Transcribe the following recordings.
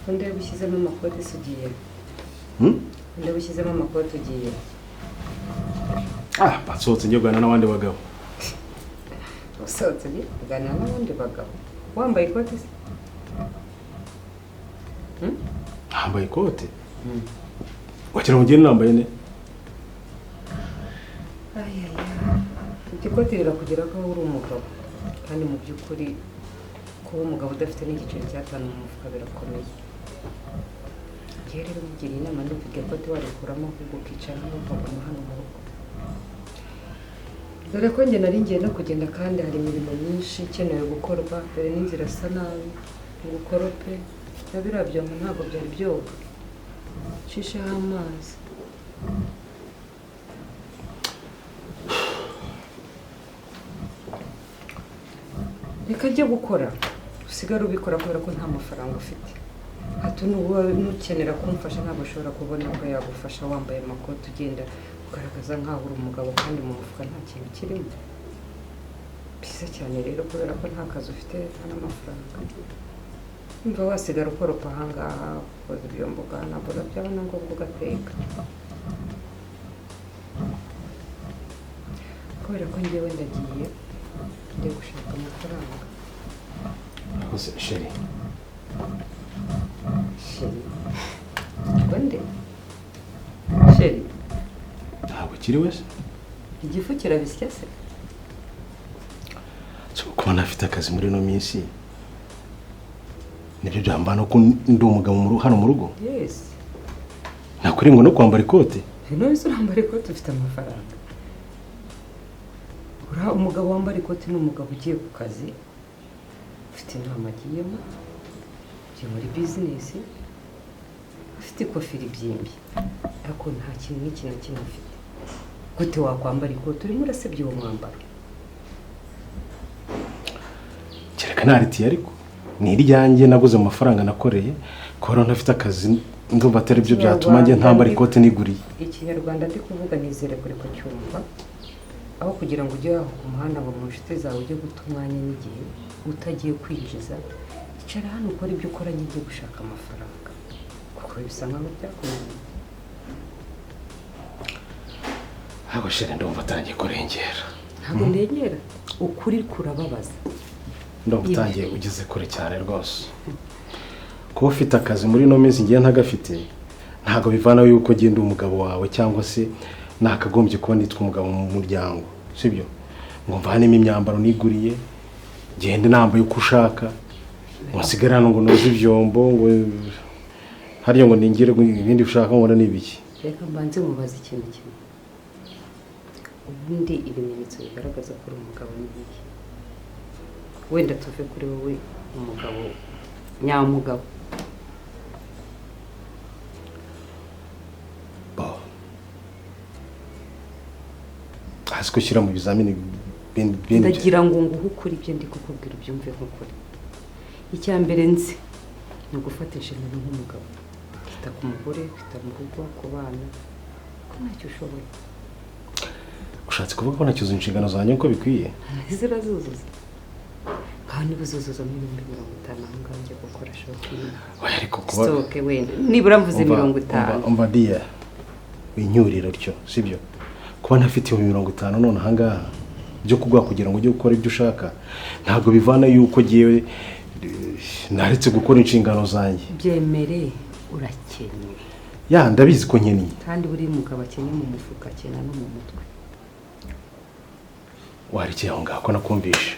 Undi ushyizemo amakoti se ugiye? Hmm? Undi ushyizemo amakoti ugiye? Ah, basohotse njye kuganira n'abandi bagabo. Usohotse ugiye kuganira n'abandi bagabo wambaye ikoti se? Nambaye ikote? Wagira ngo ngende nambaye ne? Iryo koti rirakugera ko uri umugabo, kandi mu by'ukuri kuba umugabo udafite n'igiceri cy'atanu mu mufuka birakomeye. Ngewe rero nkugiriye inama, ndumva iryo koti warikuramo, ahubwo ukicara hano, ukaguma hano mu rugo, dore ko njye nari ngiye no kugenda, kandi hari imirimo myinshi ikenewe gukorwa, dore n'inzira isa nabi, ngo ukorope na biriya byombo ntabwo byari byoga, nshisheho amazi. Reka ajye gukora, usigare ubikora, kubera ko nta mafaranga ufite. Hato nuba nukenera kumfasha, ntabwo ushobora kubona ko yagufasha wambaye amakoti, ugenda ugaragaza nkaho uri umugabo kandi mu mufuka nta kintu kirimo. Byiza cyane rero, kubera ko nta kazi ufite, nta n'amafaranga, umva wasigara ukoropa ahangaha, ukoza ibyombo, ugahanagura, byaba na ngombwa ugateka, kubera ko njyewe ndagiye, ngiye gushaka amafaranga. Ariko se chérie? Chérie ngo nde? Chérie? Ntabwo kiri wese. Igifu kirabisya se? So, kuba ntafite akazi muri ino minsi nibyo byambana ko ndi umugabo hano mu rugo? Yes. Nakurengwa no kwambara ikote? None se urambara ikoti ufite amafaranga? Uriya umugabo wambara ikoti ni umugabo ugiye ku kazi, ufite inama agiyemo, ugiye muri bizinesi, ufite ikoferi ibyimbye, ariko nta kintu n'iki na kimwe ufite. Gute wakwambara ikoti? Urimo urasebya uwo mwambaro. Kereka naritiye, ariko ni iryanjye naguze mu mafaranga nakoreye. Kuba ntafite akazi ndumva atari byo byatuma njye ntambara ikote niguriye. Ikinyarwanda ndi kuvuga nizere kuri kucyumva. Aho kugira ngo ujye aho ku muhanda ngo mu nshuti zawe ujye guta umwanya n'igihe utagiye kwinjiza, icara hano ukora ibyo ukora, njye gushaka amafaranga, kuko bisa nkaho byakunaniye. Ntabwo chérie, ndumva atangiye kurengera. Ntabwo ndengera, ukuri kurababaza. Ndumva utangiye, ugeze kure cyane rwose. Kuba ufite akazi muri ino minsi ngiye ntagafite ntabwo bivanaho yuko ngenda umugabo wawe, cyangwa se nakagombye kuba nitwa umugabo mu muryango, sibyo? Ngo mvanemo imyambaro niguriye ngende nambaye uko ushaka, ngo nsigare hano ngo noze ibyombo, ngo hariya ngo ningire ibindi ushaka, ngo ni ibiki? Reka mbanze mubaze ikintu kimwe. Ubundi ibimenyetso bigaragaza ko uri umugabo ni ibihe? Wenda tuve kuri wowe, umugabo nyamugabo. Bo. Hasi gushyira mu bizamini bindi. Ndagira ngo nguhe ukuri, ibyo ndi kukubwira ubyumve nk'ukuri. Icya mbere nzi ni ugufata inshingano nk'umugabo, kwita ku mugore, kwita mu rugo, ku bana, ko ntacyo ushoboye. Ushatse kuvuga ko ntacyuzuye inshingano zanjye uko bikwiye? Zirazuzuza. Ngaho niba uzuzuzamo 50,000 aho ngaho njya gukora shopping. Oya, ariko kuba Stock wenda nibura mvuze 50. Umva diya, winyurira utyo sibyo. Kuba ntafite 50,000 none ahangaha byo kuguha kugira ngo ujye gukora ibyo ushaka ntabwo bivana yuko ngewe naretse gukora inshingano zanjye. Byemere, urakennye. Ya, ndabizi ko nkennye. Kandi buri mugabo akennye mu mufuka akena no mu mutwe. Warekeye aho ngaho ko nakumvishe?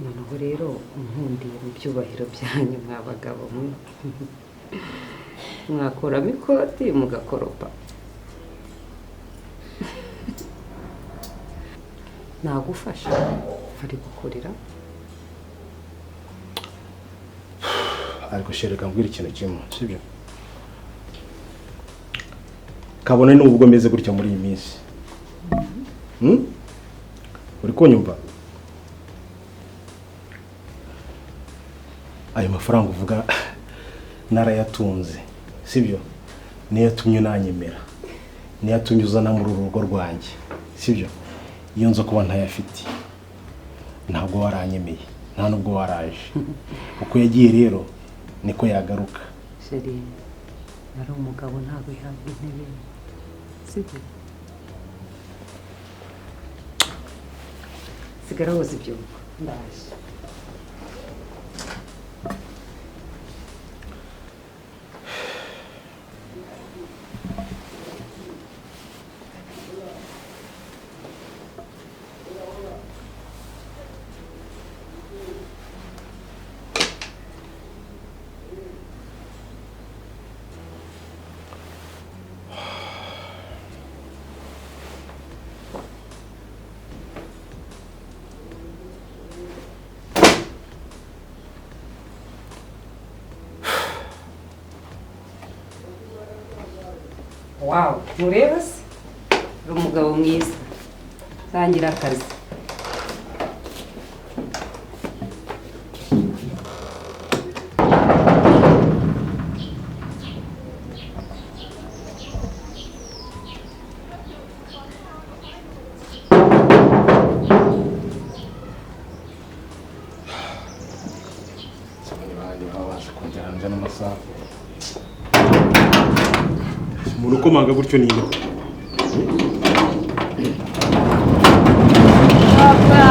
Noneho rero nkundiye mu byubahiro byanyu mwa bagabo mwe, mwakuramo ikoti mugakoropa, nagufasha ari gukurira. Ariko shereka mbwira ikintu kimwe, sibyo? Kabone n'ubwo meze gutya muri iyi minsi, Uri kunyumva? Ayo mafaranga uvuga narayatunze, sibyo? Niyo yatumye unanyemera, niyo yatumye uzana muri uru rugo rwanjye, sibyo? Iyo nza kuba ntayafite ntabwo waranyemeye, nta nubwo waraje. Uko yagiye rero Niko yagaruka. Chéri, nari umugabo ntabwo ihabwa intebe, sibyo? Sigara woza ibyombo, ndaje. Wow, mureba se? Uri umugabo mwiza. Tangira akazi. Umuntu ukomanga gutyo ni nde? Papa.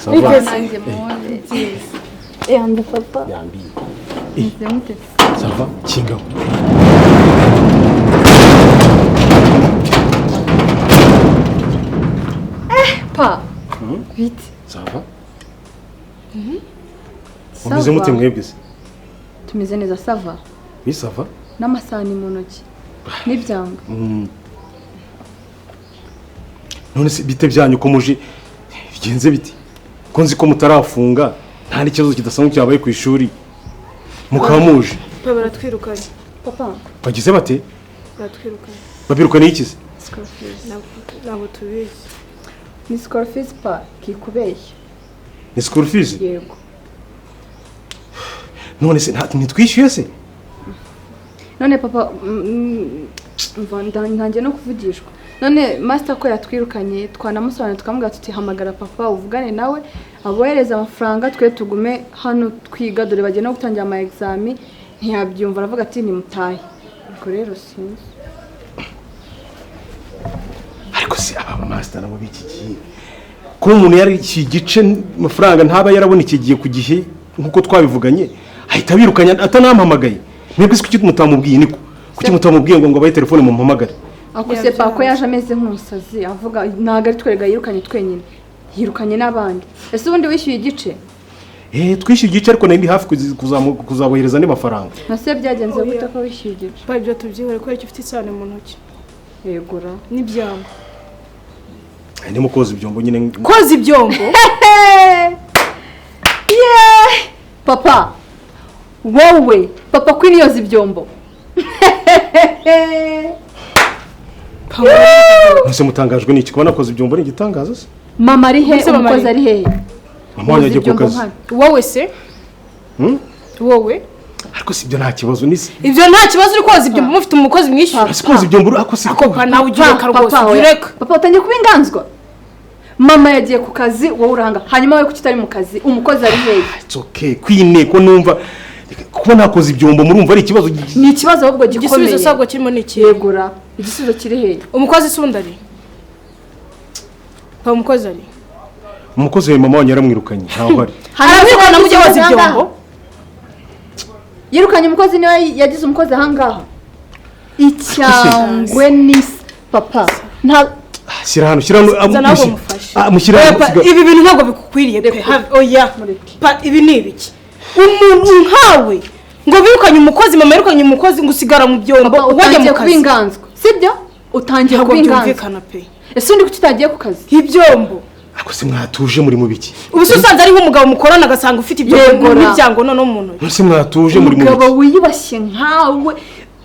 Ça va? Nanjye muze. Yambi papa. Yambi. Meze mute? Ça va? Kinga. Pa. Vite. Ça va? Mumeze mute mwebwe se? Tumeze neza, ça va? Oui, ça va. N'amasahani mu ntoki. N'ibyanga. None se bite byanyu ko muje bigenze biti? Ko nzi ko mutarafunga nta n'ikibazo kidasanzwe cyabaye ku ishuri mukaba muje. Papa baratwirukanye. Papa. Bagize bate? Baratwirukanye. Babirukanye iki se? School fees. Ntabwo tubizi. Ni school fees pa kikubeshya. Ni school fees? Yego. None se ntitwishyuye se? None papa ntangiye no kuvugishwa. None master ko yatwirukanye twanamusobanura tukamubwira tuti hamagara papa uvugane nawe abohereza amafaranga twe tugume hano twiga dore bagiye no gutangira ama examen, ntiyabyumva aravuga ati nimutahe. Ubwo rero sinzi. Ariko se aba master nabo b'iki gihe ko umuntu yari iki gice amafaranga ntaba yarabona iki gihe ku gihe nkuko twabivuganye ahita abirukanya atanampamagaye. Mwebwe se kuki mutamubwiye niko? Kuki mutamubwiye ngo abaye telefone mumpamagare? Ako se pa ko yaje ameze nk'umusazi avuga ntago ari twerega yirukanye twenyine, yirukanye n'abandi. Ese ubundi wishyuye igice? Twishyuye igice ariko nari hafi kuzabohereza andi mafaranga. Nase byagenze gute ko wishyuye igice? Pa ibyo tubyihore ko icyo ufite isahani mu ntoki. Yegura. N'ibyombo. Ndimo koza ibyombo nyine. Koza ibyombo? Yeah! Papa. Wowe, papa kwini yoza ibyombo. Nase mutangajwe n'iki kuba nakoze ibyombo ni igitangaza se? Mama ari he? Umukozi ari he? Mama wanjye agiye ku kazi. Wowe se? Wowe? Ariko si ibyo nta kibazo nisi. Ibyo nta kibazo uri koza ibyombo mufite umukozi mwishyura. Si koza ibyombo ako si ko nawe ugiye reka rwose ureka. Papa utangiye kuba inganzwa. Mama yagiye ku kazi wowe uranga. Hanyuma wowe kuki utari mu kazi? Umukozi ari he? It's okay. Kwine ko numva kuba nakoze ibyombo murumva ari ikibazo. Ni ikibazo ahubwo gikomeye. Igisubizo sabwo kirimo ni iki? Yegura. Igisubizo kiri he? Umukozi se undi ari? Pa umukozi ari? Umukozi we mama wanjye yaramwirukanye ntaho ari. Aramwirukana mujye woza ibyombo. Yirukanye umukozi niwe yagize umukozi ahangaha. Icyangwe ni papa. Nta shyira hano, shyira hano, mushyira hano. Ibi bintu ntabwo bikukwiriye pe. Oya. Pa ibi ni ibiki? Umuntu nkawe ngo birukanye umukozi, mama yirukanye umukozi ngo usigara mu byombo wajya mu kazi. Inganzwa sibyo? Utangiye kuba inganzwa pe. Ese undi kuki utagiye ku kazi? Ibyombo. Ako se mwatuje muri mu biki? Ubu se usanze ari nk'umugabo mukorana agasanga ufite ibyombo n'ibyango none umuntu. Ese mwatuje muri mu biki? Umugabo wiyubashye nkawe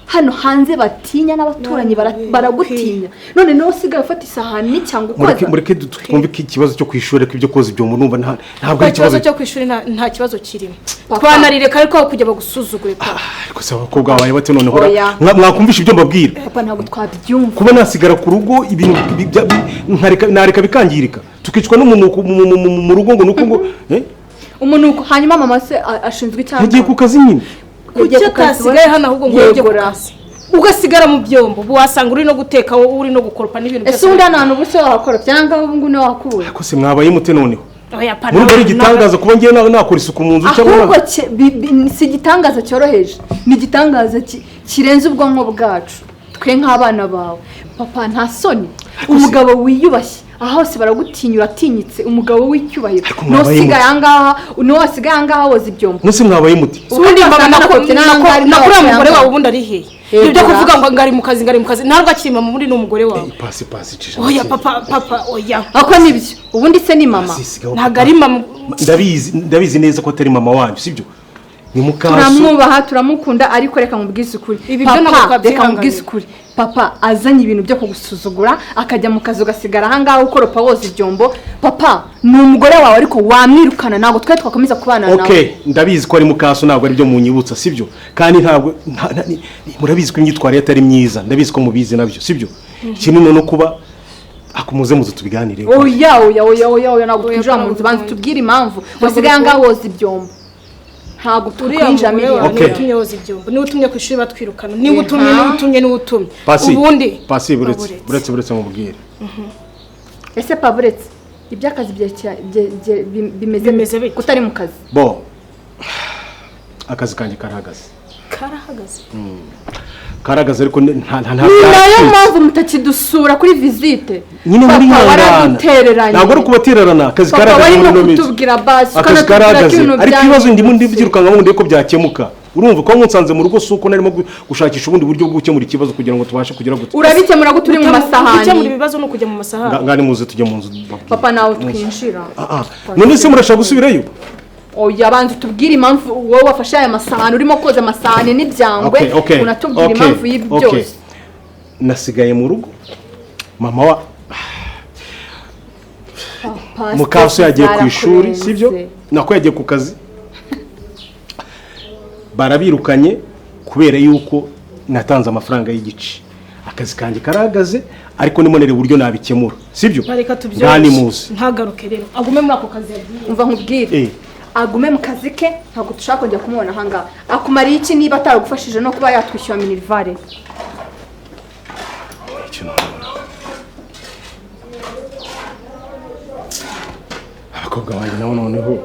hano hanze batinya n'abaturanyi baragutinya. None nawe usigaye ufata isahani cyangwa ukoza. Mureke twumve ko ikibazo cyo kwishuri ariko ibyo koza ibyombo numva ntabwo ari ikibazo cyo kwishuri, nta kibazo kirimo. Twanarire ariko aho kujya bagusuzugure pa. Ariko se abakobwa babaye bate noneho mwakumvisha ibyo mbabwira? Papa ntabwo twabyumva. Kuba nasigara ku rugo ibintu nkareka nareka bikangirika tukicwa n'umunuko mu rugo ngo nuko ngo Umunuko. Hanyuma mama se ashinzwe icyaha. Yagiye ku kazi nyine. Kuki atasigaye hano ahubwo ngo ujye ku kazi? Ugasigara mu byombo, ubu wasanga uri no guteka, wowe uri no gukoropa n'ibintu byose. Ese undi hano hantu ubu se wahakora cyangwa ubu ngubu wakubura? Ariko se mwabaye mute noneho? Muri ari igitangaza kuba ngiye nakora isuku mu nzu cyangwa ahubwo si igitangaza cyoroheje, ni igitangaza kirenze ubwonko bwacu twe nk'abana bawe. Papa nta soni, umugabo wiyubashye aha hose baragutinyura, atinyitse, umugabo w'icyubahiro n'usigaye ahangaha, n'uwasigaye ahangaha woza ibyombo. Nuse mwabaye muti? Ubundi mama nakuriya mugore wawe ubundi ari hehe? Ibyo kuvuga ngo ngari mu kazi, ngari mu kazi, ntabwo akiri mama, ubundi ni umugore wawe. Pasi pasi cisha. Oya papa, papa oya. Ako nibyo. Ubundi se ni mama. Ntabwo ari mama. Ndabizi neza ko atari mama wanyu, sibyo? Ni mukaso. Turamwubaha, turamukunda, ariko reka mubwize ukuri. Ibi byo ntabwo reka mubwize ukuri. Papa azanye ibintu byo kugusuzugura, akajya mu kazi ugasigara ahangaha ukoropa woza ibyombo. Papa ni umugore wawe ariko wamwirukana, ntabwo twe twakomeza kubana nawe. Okay, ndabizi ko ari mukaso, ntabwo ari byo munyibutsa, sibyo? Kandi ntabwo murabizi ko imyitwarire atari myiza, ndabizi ko mubizi nabyo, sibyo? Kinini no kuba akumuze muze tubiganire. Oya oya oya oya oya, ntabwo twinjira mu nzu, banza tubwire impamvu wasigaye ahangaha woza ibyombo. Ntabwo tukwinjira muri iyo. Niwe utumye woza ibyombo, niwe utumye ku ishuri batwirukana, niwe utumye, niwe utumye, niwe utumye. Ubundi pasi buretse mubwire. Ese pa buretse iby'akazi bimeze kutari mu kazi? Bo akazi kanjye karahagaze. Karahagaze. Karahagaze ariko nta nayo mpamvu mutakidusura kuri visite. Nyine muri ihangana. Ntabwo ari kubatererana, akazi karahagaze muri no minsi. Kutubwira basi akazi karahagaze, ariko ibibazo ndimo ndibyirukanka ngo ndeko byakemuka. Urumva ko nsanze mu rugo suko narimo gushakisha ubundi buryo bwo gukemura ikibazo kugira ngo tubashe kugira gute. Urabikemura gute uri mu masahani? Gukemura ibibazo no kujya mu masahani. Ngani muze tujye mu nzu. Papa nawe twinjira. None se murashaka gusubirayo? Oya banza tubwire impamvu wowe wafashe aya masahani, urimo koza amasahani n'ibyangwe, unatubwira impamvu y'ibi byose. Nasigaye mu rugo mama wa mukaso yagiye ku ishuri, sibyo? Nako yagiye ku kazi. Barabirukanye kubera yuko natanze amafaranga y'igice. Akazi kanjye karahagaze ariko nimonere uburyo nabikemura, sibyo? Ngani muze. Ntagaruke rero, agume muri ako kazi yagiye. Umva nkubwire. Agume mu kazi ke, ntabwo dushaka kongera kumubona ahangaha. Akumariye iki niba ataragufashije no kuba yatwishyura minerivare? Abakobwa banjye nabo noneho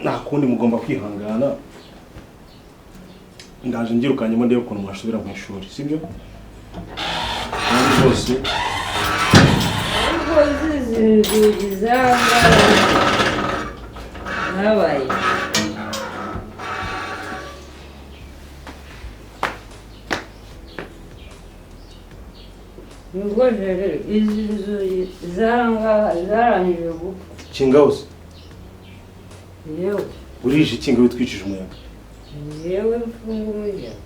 nta kundi mugomba kwihangana. Ndaje ngirukanyemo ndebe ukuntu mwasubira mu ishuri, sibyo? Rwose zabaye nubwo rero izi nzugi zarangije gupfa. Kinga hose yewe urije kinga witwikije umuyaga. Yewe mfunga umuryango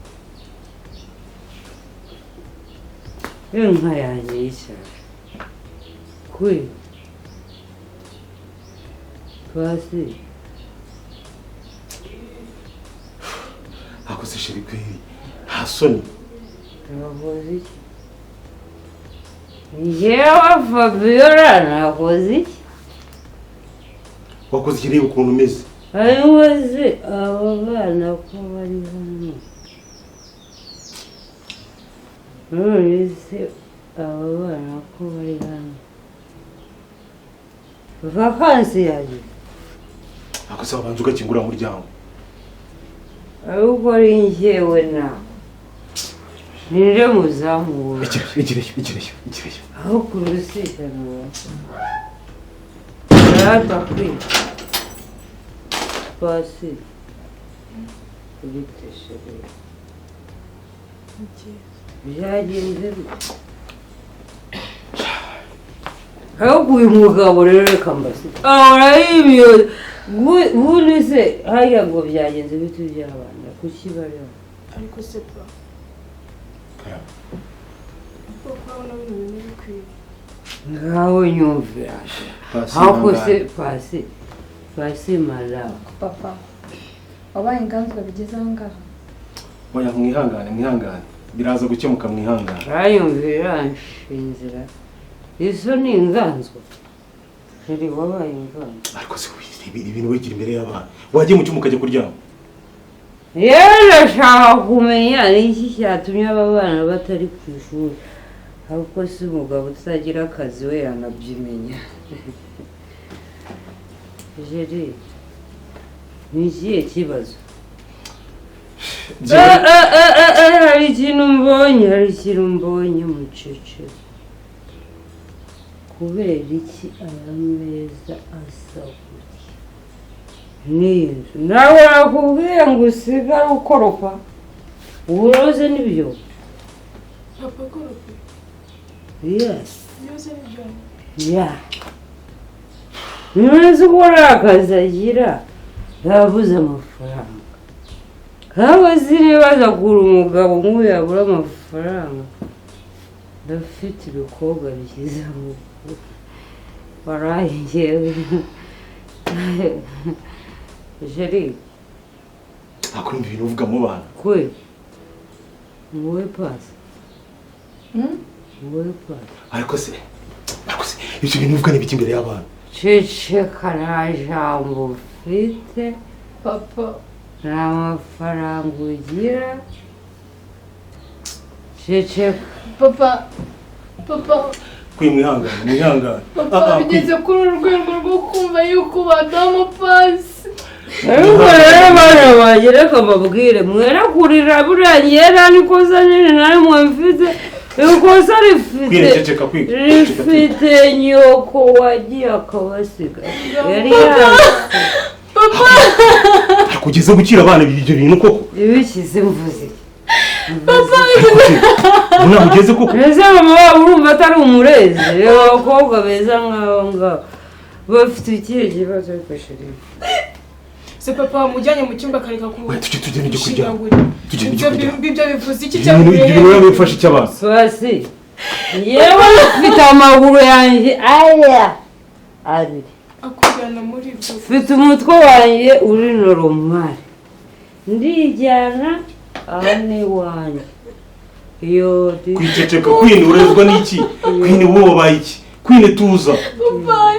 inka yanjye y'ishyaka kuri pasi akoze sheri kweri nta soni. Nakoze iki? Njyewe Fabiola nakoze iki? Wakoze iki? Reba ukuntu umeze. Ayobozi abo bana ko bari hano. None se abo bana ko bari hano? Vakansi yaje. Akoze wabanza ugakingura umuryango. Ahubwo ari njyewe nawe. Ninde muzamu? Igireyo. Aho kurusitana. Rata kwi. Pasi. Biteshere. Byagenze bite? Ahubwo uyu mugabo rero reka mbase. Ahora yibyo. Ubundi se hariya ngo byagenze bite by'abana kuki bariho? Ariko se pa. Ngaho nyumvira. Ahubwo se pasi. Pasi malawa. Papa wabaye inganzwa bigeze aho ngaho? Oya mwihangane. Biraza gukemuka mwihangane. Urayumvira nshinzira. Izo ni inganzwa. Chéri, wabaye inganzwa. Ariko se ibintu wigira imbere y'abana, wagiye mu cyumba ukajya kuryama? Yewe, ndashaka kumenya ni iki cyatumye aba bana batari ku ishuri. Ahubwo si umugabo utagira akazi we yanabyimenya. Chéri, ni ikihe kibazo? Hari ikintu mbonye, hari ikintu mbonye. Mucece. Kubera iki aya meza asa gutya n'iyi nzu? Nawe nakubwiye ngo usigare ukoropa uburoze n'ibyo. Papa korope? Yes. Yoze n'ibyo? Ya, none ko nta kazi agira, yabuze amafaranga. Nk'aba nibaza kugura umugabo nk'uyu yabura amafaranga. Ndafite ibikobwa byiza mu waraye. Njyewe, chéri. Ntabwo numva ibintu uvuga mu bana. Kwe wowe pasi, wowe pasi. Ariko se ibyo bintu uvuga ni ibiki imbere y'abana? Ceceka, nta jambo ufite. Papa. Nta mafaranga ugira, ceceka. Papa, papa. Kwi, mwihangane, mwihangane. Papa, bigeze kuri uru rwego rwo kumva yuko baduha pasi. Ariko rero bana banjye, reka mbabwire, mwere kurira. Buriya ngewe nta n'ikosa nini na rimwe mfite. Ikosa rifite Kwine, ceceka, kwi. rifite nyoko wagiye akabasiga, yari yazi. Ariko ugeze gukira abana ibyo bintu koko? Ibishyize mvuze. Ariko se ubu ntabwo ugeze koko? Ese mama wabo urumva atari umurezi? Reba abakobwa beza nk'abo ngabo bafite ikihe kibazo? Ariko chéri. Se papa wamujyanye mu cyumba akareka ku Oya, tujye, tugende ujye kuryama. gushinyagura. Tugende Ibyo ujye kuryama. Ibyo bivuze iki? Ibyo bintu biba bifashe icyo abana. Swasi, yewe mfite amaguru yanjye aya abiri. Akujyana muri ibyo. Mfite umutwe wanjye uri normal, ndijyana aha ni iwanjye iyo Kwiceceka kwine, urezwa n'iki kwine? Wowe wabaye iki kwine? Tuza. Papa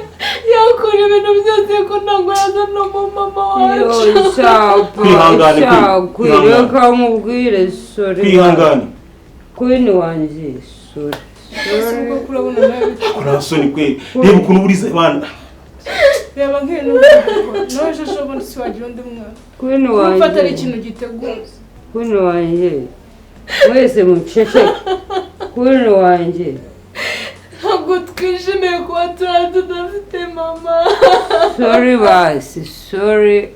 yakora ibintu byose ko ntabwo yazana umumama Iyo wacu. Shapa. Kwihangane, kwihangane. Reka nkubwire, sorry. Kwihangane. Kwini wanjye, sorry. Ese ubwo kurabona nawe? Ariko nta soni kwe, reba ukuntu buriza abana. Reba nk'ibintu byakora nawe ejo bundi si wagira undi mwana. Kwini Urumva atari wanjye. ikintu giteguye. Kwini wanjye, mwese muceceke. Kwini wanjye. Ntabwo twishimiye kuba tuba tudafite mama. Sorry basi, sorry.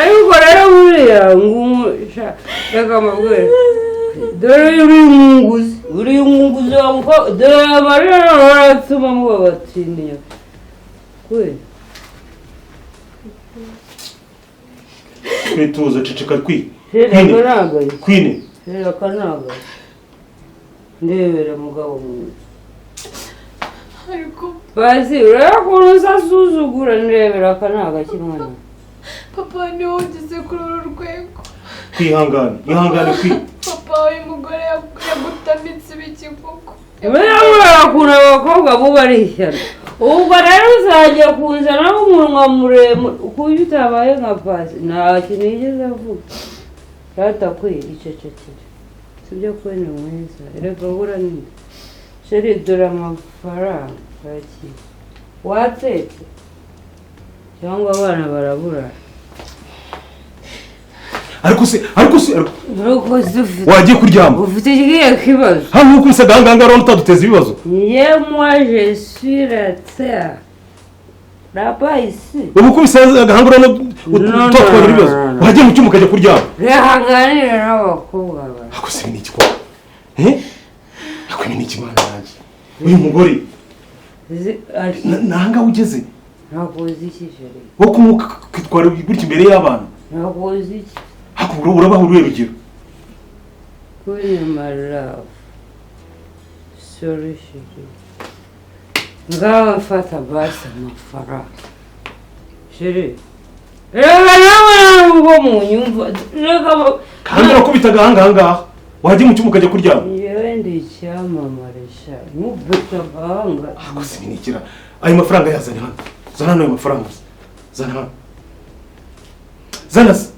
Ariko rero buriya ngumusha, reka mbabwire, dore uri umwunguzi, uri umwunguzi wa mukobwa. Dore amarira baratuma muba batiniye kwe. Kwe, tuza, ceceka kwi. Rero Kwine. akanagaye. Kwine. Rero akanagaye, ndebera mugabo mwiza. Ariko Basi ureba ukuntu usa asuzugura, ndebera aka ni agakimwana. Papa niwe ugeze kuri uru rwego. Kwihangane, ihangane kwi. Papa, uyu mugore yagutamitse ibiki koko? Murabona ukuntu abakobwa buba ari ishyano. Ubwo rero uzajya kuzanaho umunwa muremure kuburyo utabaye nka pasi. Nta kintu yigeze avuga. Rata kwe, icecekere, sibyo? Kwe ni mwiza erega. Bura nini chéri, dore amafaranga yakira. Watetse cyangwa abana barabura? Ariko se Nuko se ufite wagiye kuryama? Ufite ikihe kibazo? Hano nk'uko bisa agahanganga rero utaduteza ibibazo. Njye, moi je suis la terre là-bas ici. Ubu uko bisa agahanga urabona No, utatwara no, ibibazo. no, no. Wagiye mu cyumba ukajya kuryama? Reka nganire n'abakobwa bawe. Ariko se ibi ni iki koko? Eh, ariko ibi ni iki, mwana yanjye? Uyu mugore nanga ugeze. Ntabwo uzi iki, chéri? Wo kumwuka kwitwara gutya imbere y'abana. Ntabwo uzi iki? Ariko urabaha uruhe rugero? Kuri my love, sorry chéri. Ngaho mfata basi amafaranga, chéri. Reka nawe nubwo munyumva, reka Kandi urakubita agahanga ahangaha, wajya mu cyumba ukajya kuryama. Njyewe Ngende icyamamare sha nkubita agahanga. Ako sinikira ayo mafaranga yazanye hano. Zana hano ayo mafaranga. Zana hano. Zana se.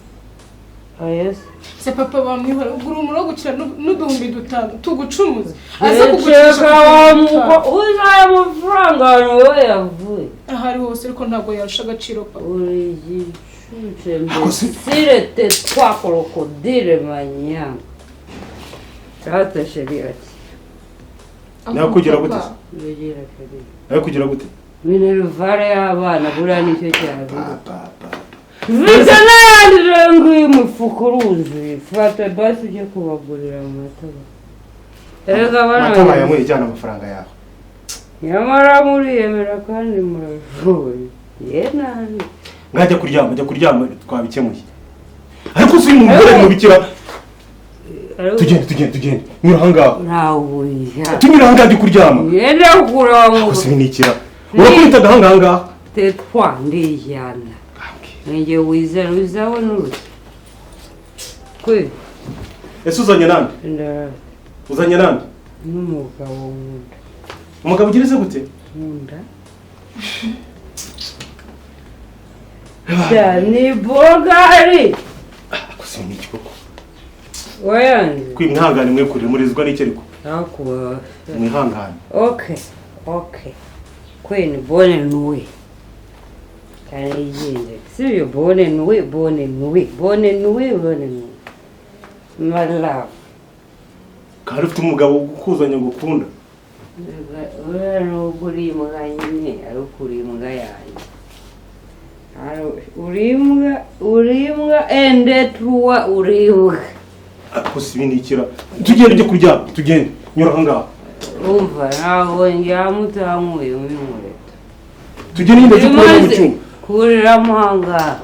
Ayes. Se papa bamwihora ugura umuro gukira n'uduhumbi dutanu tugucumuze. Aza kugucisha uzaye amafaranga wowe yavuye. Ahari hose ariko ntabwo yarusha agaciro papa. Uri igicucu mbese tetwa krokodile manyanga. Tata sheri ati. Nakugira gute? Nakugira gute? Minervare y'abana buriya nicyo cyabiri. Vita n'ayandi nguyu mufuka uruzuye. Fata basi ujye kubagurira amata. Erega bana. Amata bayanyweye jyana amafaranga yawe. Nyamara muriyemera kandi murashoboye. Ye nabi. Ngajya kuryama, jya kuryama twabikemuye. Ariko si umugore mubikira. Tugende tugende tugende. Nyura ahangaha. Ntawe. Tunyura ahangaha jya kuryama. Yenda kugura. Gusa ibinikira. Urakubita agahanga ahangaha. Tetwa ndijyana. Nge wizera uzawe n'uruti. Kwe. Ese uzanye nande? Uzanye nande? N'umugabo nkunda. Umugabo ugirize gute? Nkunda. Ni bogari. Gusa ni iki koko? Wayanze. Kwimwihangane mwe kurira murizwa n'iki ariko? Nakuba. Mwihangane. Okay. Okay. Kwe ni bonne nuit. Kare sibyo bonne nuit, bonne nuit, bonne nuit, bonne nuit. My love. Kandi ufite umugabo ukuzanye ngo ukunda. Uriya nubwo uri imbwa nyine ariko uri imbwa yanjye. Uri imbwa, uri imbwa ende tuwa uri imbwa. Ako sibinikira. Tugende ujye kuryama, tugende. Nyura ahangaha. Umva ntabwo ndyama utankuye inkweto. Tugende nyine zikure mu cyumba. Kuriramo ahangaha.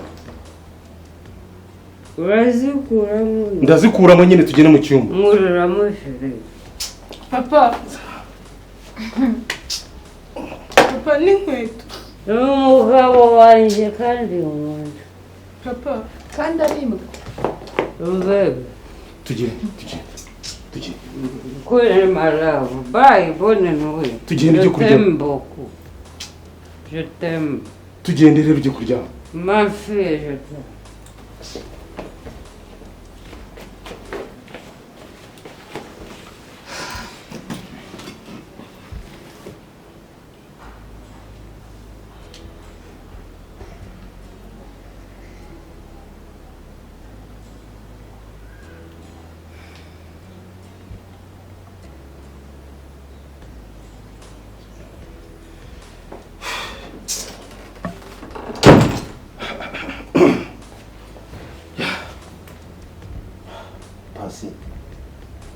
Urazikuramo. Ndazikuramo nyine tugende mu cyumba. Nkuriramo chérie. Papa. Papa n'inkweto. N'umugabo wanjye kandi nkunda. Papa. Kandi ari imbwa. Bebe. Tugende, tugende. Tugende. Kure my love. Bye, bonne nuit. Tugende ujye kuryama. Je t'aime beaucoup. Je t'aime. Tugende rero ujye kuryama. Ma fille, je t'aime.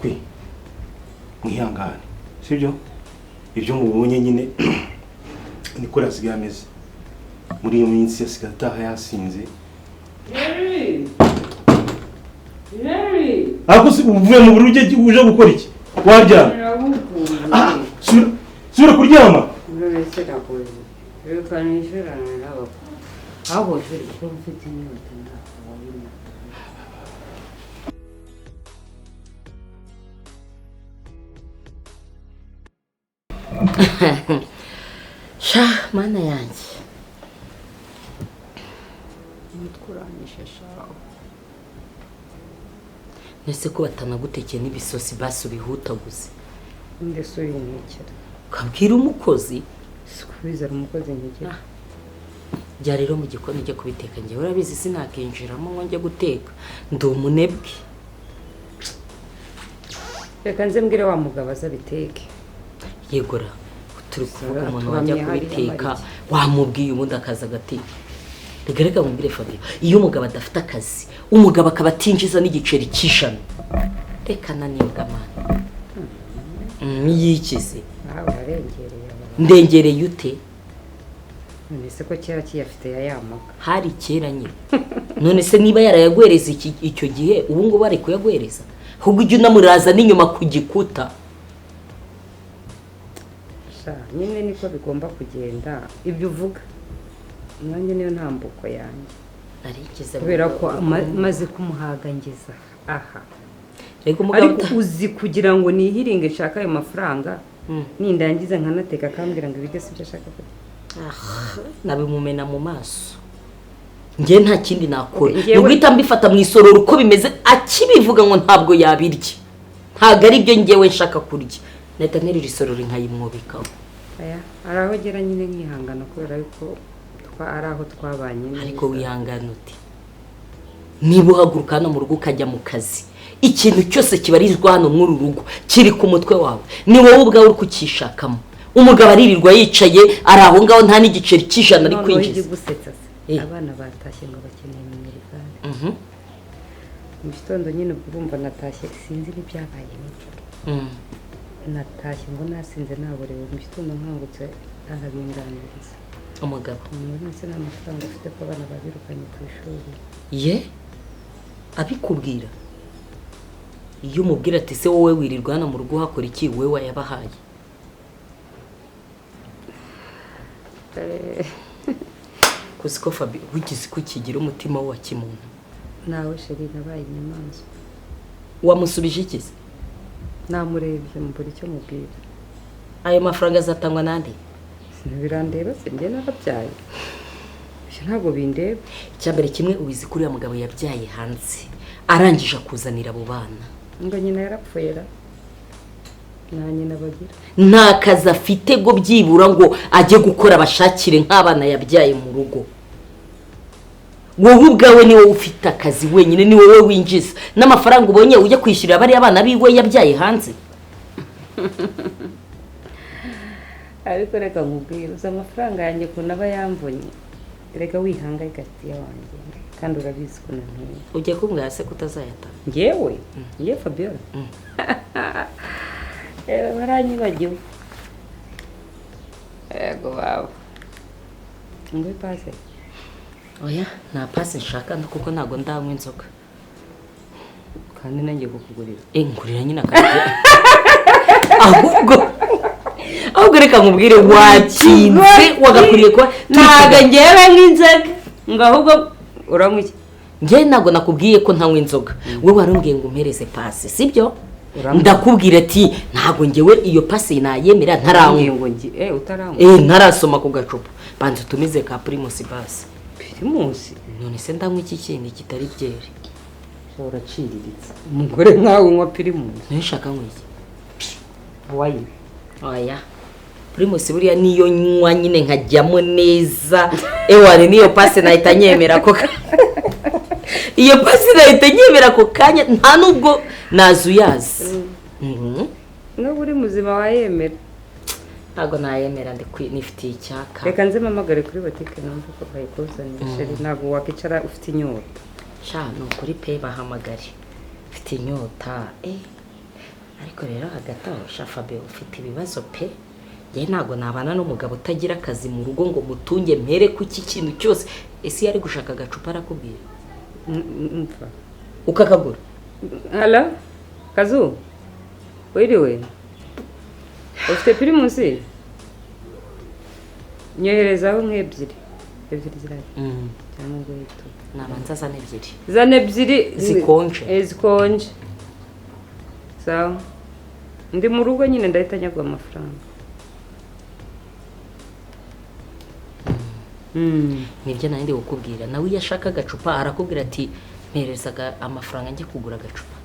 Kwe mwihangane sibyo ibyo mubonye nyine niko yasigaye ameze muri iyo minsi yasigaye ataha yasinze. Ariko si uvuye mu buryo uje gukora iki waryama? Sura kuryama. Sha mana yanjye Umutwe shawe. Nese ko batanagutekeye n'ibisosi basi ubihutaguze. Ndese uyinkekera. Ukabwira umukozi? Sikubizera umukozi nkekera. Jya rero mu gikoni ujye kubiteka njye urabizi sinakinjiramo ngo njye guteka. Ndi umunebwe. Reka nze mbwire wa mugabo azabiteke. Yegora turi kuvuga umuntu wajya kubiteka wamubwiye ubundi akaza agateka. Reka reka mubwire Fabio iyo umugabo adafite akazi umugabo akaba atinjiza n'igiceri cy'ijana reka nanibwa mana yikize. Ndengereye ute? None se ko kera kiyafite yayamaga hari kera nyine. None se niba yarayaguhereza icyo gihe ubu ngubu ari kuyaguhereza ahubwo ujye unamuraza n'inyuma ku gikuta. Nyine niko bigomba kugenda ibyo uvuga nanjye niyo ntambuko yanjye narigeze kubera ko maze kumuhaga ngeza aha. Reka umugabo Ariko uzi kugira ngo nihiringe nshaka ayo mafaranga, nindangiza nkanateka akambwira ngo ibiryo si byo ashaka kurya. Nabimumena mu maso. Njye nta kindi nakora. Okay, njyewe- Ni uguhita mbifata mu isororo uko bimeze, akibivuga ngo ntabwo yabirya. Ntabwo ari byo njyewe nshaka kurya. Nahita nterura isorori nkayimwubikaho. Aya, hari aho agera nyine nkihangana kubera yuko ari aho twabanye neza. Ariko wihangana uti niba uhaguruka hano mu rugo ukajya mu kazi, ikintu cyose kibarizwa hano muri uru rugo kiri ku mutwe wawe, ni wowe ubwawe uri kukishakamo. Umugabo aririrwa yicaye ari aho ngaho nta n'igiceri cy'ijana ari Noneho kwinjiza. igigusetsa se, abana batashye ngo bakeneye minerivare. Mu gitondo nyine ubwo urumva natashye sinzi n'ibyabaye nijoro. Natashye ngo nasinze naborewe, mu gitondo nkangutse arabinganiriza. Umugabo. Umuntu wese nta mafaranga afite ko abana babirukanye ku ishuri. Ye abikubwira iyo umubwira ati se wowe wirirwa hano mu rugo uhakora iki, wowe wayabahaye? Kuzi ko Fabi wigize ko kigira umutima wa kimuntu. Nawe chérie nabaye inyamaswa. Wamusubije iki se? Namurebye mbura icyo mubwira. Ayo mafaranga azatangwa nande? Birandeba se, njye narabyaye. Ibyo ntabwo bindeba. Icyambere kimwe ubizi kuri uriya mugabo yabyaye hanze, arangije akuzanira abo bana. Ngo nyina yarapfuye ra. Nta nyina bagira. Nta kazi afite ngo byibura ngo ajye gukora abashakire nk'abana yabyaye mu rugo. Wowe ubwawe ni wowe ufite akazi wenyine, ni wowe winjiza n'amafaranga ubonye ujya kwishyurira bariya bana biwe yabyaye hanze. Ariko reka nkubwire, uzi amafaranga yanjye ukuntu aba yamvunye. Reka wihangayika ati wanjye, kandi urabizi ukuntu ntuye. Ugiye kumbwira se kutazayatanga? Njyewe? Njye Fabiola? Baranyibagiwe. Yego baba. Ngo ipase. Oya, nta pase nshaka kuko ntago ndanywa inzoga. Kandi nanjye kukugurira. Ngurira nyine akajya. Ahubwo reka nkubwire, wakinze wagakwiriye kuba ntago ngewe nk'inzoga. Ngo ahubwo uranywa iki? Njye ntago nakubwiye ko ntanywa inzoga. Wowe warumbwiye ngo umpereze pase, sibyo? Ndakubwira ati ntago ngewe iyo pase nayemera ntaranywa. Ngo ngi utaranywa. Ntarasoma ku gacupa. Banza utumize ka Primus basi. Primus? None se ndanywa iki kindi kitari byeri? Uraciriritse. Umugore nkawe unywa Primus. Ntushaka nkwa iki? Wine. Oya. Primus buriya niyo nywa nyine nkajyamo neza. Ewane niyo pase nahita nyemera ko. Iyo pase nahita nyemera ko kanya nta nubwo nazuyazi. N'ubu uri muzima wayemera. Ntago nayemera nifitiye icyaka. Reka nze mpamagare kuri botike numve ko bayikuzanira. Chérie ntago wakicara ufite inyota. Sha ni ukuri pe, bahamagare. Ufite inyota. Ariko rero hagati aho sha Fabio ufite ibibazo pe. Njye ntago nabana n'umugabo utagira akazi mu rugo ngo mutunge mpere ku iki kintu cyose. Ese yari gushaka agacupa arakubwira? Mfa. Ukakagura? Hello? Kazu? Wiriwe? Ufite Primus? Nyoherezaho nk'ebyiri. Ebyiri zirahari. Cyangwa ngo ebyiri. Nabanza zane ebyiri. Zane ebyiri zikonje. Zikonje. Sawa. Ndi mu rugo nyine ndahita nyagwa amafaranga. Nibyo nari ndi kukubwira. Nawe iyo ashaka agacupa arakubwira ati mpereza amafaranga njye kugura agacupa.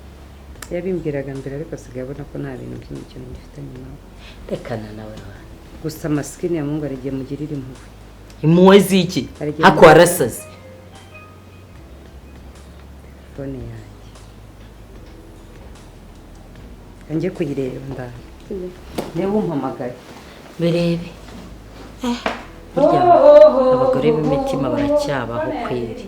Yabimbwiraga mbere ariko asigaye abona ko nta bintu by'imikino ngifitanye nawe. Rekana nawe. Gusa masikini ya Mungu arigiye mugirira impuhwe. Impuhwe z'iki? Hako warasaze. Telefone yanjye. Njye kuyireba ndaje. Niba umpamagaye. Birebe. Burya abagore b'imitima baracyabaho kweri.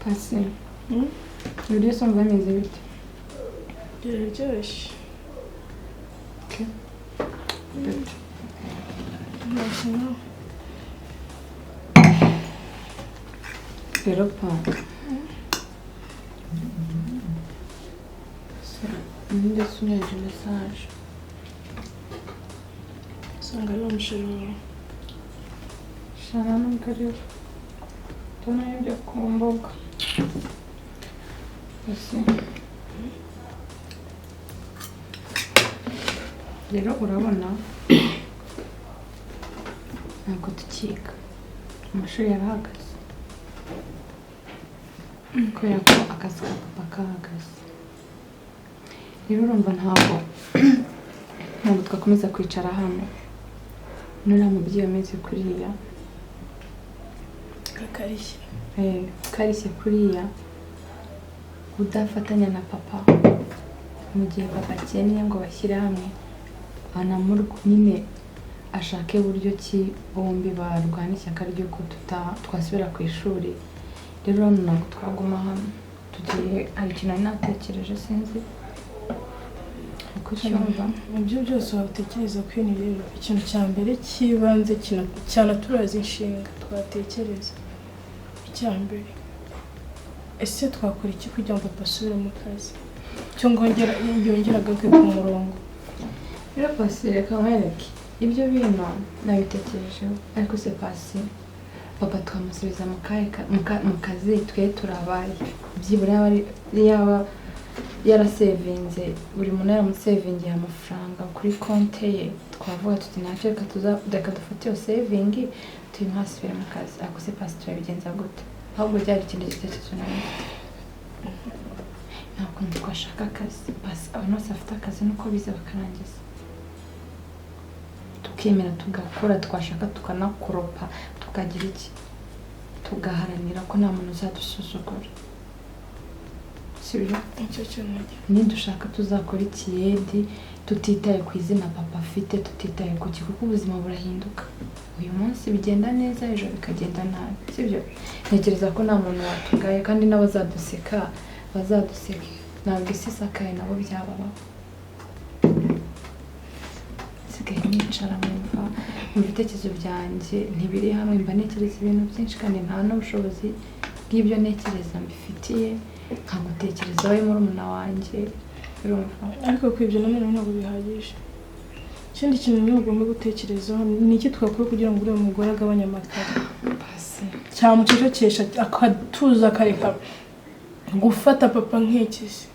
Pasi. Ibiryo usanga bimeze bite? Biraryoshye. Okay. Rero pa. Ndetse unyeje message. Usanga ari umusheri wawe. Shana nubwo ari ndabona ibyo ku mbuga. Ese rero urabona ntabwo tukiga, amashuri yarahagaze kubera ko akazi ka papa kahagaze. Rero urumva ntabwo twakomeza kwicara hano nuriya mubyeyi ameze kuriya akarishye kuriya, udafatanya na papa mu gihe papa akeneye ngo bashyire hamwe nyine ashake buryo ki bombi barwana ishyaka ry'uko twasubira ku ishuri. Rero hano ntabwo twaguma hano, tugiye hari ikintu nari natekereje sinzi uko cyumva. Mu byo byose watekereza ko ni rero ikintu cya mbere cy'ibanze cyanaturaza inshinga twatekereza. Icya mbere, ese twakora iki kugira ngo papa asubire mu kazi cyangwa yongere agaruke ku murongo? Rero Pasi reka nkwereke ibyo bintu nabitekerejeho, ariko se Pasi papa twamusubiza mu kazi twe turabaye byibura yaba yarasevinze, buri muntu yaramusevingiye amafaranga kuri konte ye, twavuga tuti ntacyo reka dufate iyo sevingi tuyimuhasubire mu kazi. Ariko se Pasi turabigenza gute? Ahubwo byari ikindi gitekerezo nari mfite, ntabwo twashaka akazi Pasi abantu bose bafite akazi nuko bize bakarangiza, tukemera tugakora, twashaka tukanakoropa, tukagira iki, tugaharanira ko nta muntu uzadusuzugura, sibyo? Nidushaka tuzakora ikiyedi tutitaye ku izina papa afite, tutitaye ku ki, kuko ubuzima burahinduka, uyu munsi bigenda neza ejo bikagenda nabi, sibyo? Ntekereza ko nta muntu watugaye kandi n'abazaduseka bazaduseke, ntabwo isi isakaye nabo byababaho. Nsigaye nicara nkumva mu bitekerezo byanjye ntibiri hamwe, mba ntekereza ibintu byinshi kandi nta n'ubushobozi bw'ibyo ntekereza mbifitiye, nkagutekereza wowe murumuna wanjye, urumva? Ariko ku ibyo nanone ntabwo bihagije. Ikindi kintu nanone ugomba gutekerezaho ni iki twakora kugira ngo uriya mugore agabanye amakara, cyamucecekesha akatuza akareka gufata papa nk'ikizi,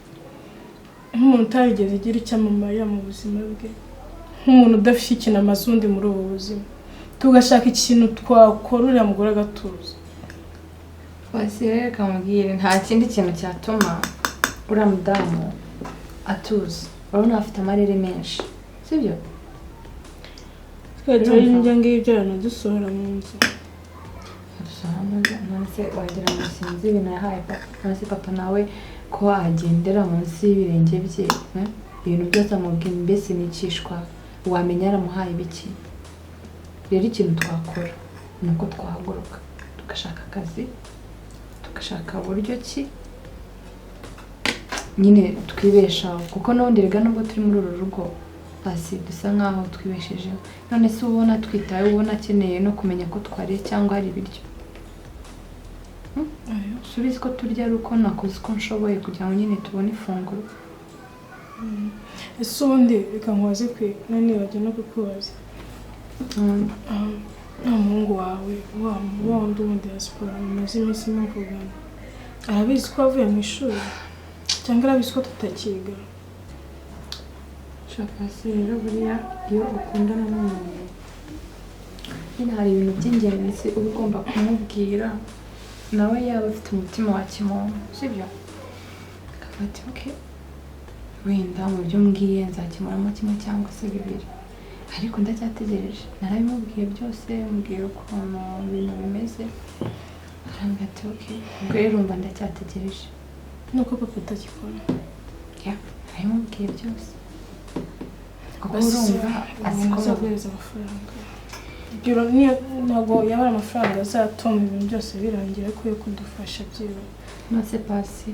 nk'umuntu utarigeze agira icyo amumarira mu buzima bwe, nk'umuntu udafite ikintu amaze undi muri ubu buzima. Tugashaka ikintu twakora uriya mugore agatuza. Pasi rero reka mubwire nta kindi kintu cyatuma uriya mudamu atuza, urabona afite amarere menshi, sibyo? Twari n'ibyo ngibyo yaranadusohora mu nzu. Nonese wagira ngo sinzi ibintu yahaye papa, nonese papa nawe ko agendera munsi y'ibirenge bye, ibintu byose amubwira mbese nicishwa, wamenya yaramuhaye ibiki? Rero ikintu twakora ni uko twahaguruka tugashaka akazi, tugashaka buryo ki nyine twibeshaho, kuko n'ubundi rega nubwo turi muri uru rugo Pasi dusa nkaho twibeshejeho. None se ubona twitaye, ubona akeneye no kumenya ko twariye cyangwa hari ibiryo? Subizi ko turya ari uko nakoze uko nshoboye kugira ngo nyine tubone ifunguro. Ese ubundi reka nkubaze kwe, nari nibagiwe no kukubaza. Nta muhungu wawe wa wundi wo mu diaspora mumaze iminsi muvugana, arabizi ko wavuye mu ishuri cyangwa arabizi ko tutakiga? Pasi rero buriya iyo ukundana n'umuntu nyine hari ibintu by'ingenzi uba ugomba kumubwira, nawe yaba afite umutima wa kimuntu, sibyo? Akavuga ati okay, wenda mu byo mbwiye nzakemuramo kimwe cyangwa se bibiri, ariko ndacyategereje. Narabimubwiye byose, mubwira ukuntu ibintu bimeze, arambwira ati okay, ubwo rero urumva ndacyategereje. Nuko papa atakikora? Ya, narabimubwiye byose. Kuko urumva azi ko azaguhereza amafaranga. Ntabwo yaba ari amafaranga azatuma ibintu byose birangira, ariko yo kudufasha byibura. Nonese Pasi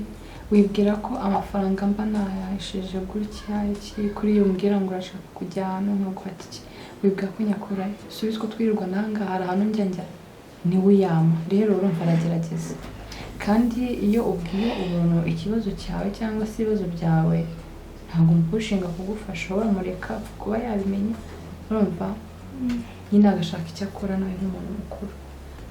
wibwira ko amafaranga mba nayahesheje gutya iki kuri iyo umbwira ngo urashaka kujya ahantu nkaguha iki, wibwira ko nyakurayo? Subiza ko twirirwa nanga hari ahantu njya niwe uyama. Rero urumva aragerageza, kandi iyo ubwiye umuntu ikibazo cyawe cyangwa se ibibazo byawe ntabwo umupushinga kugufasha, uramureka kuba yabimenye, urumva nyine agashaka icyo akora nawe nk'umuntu mukuru.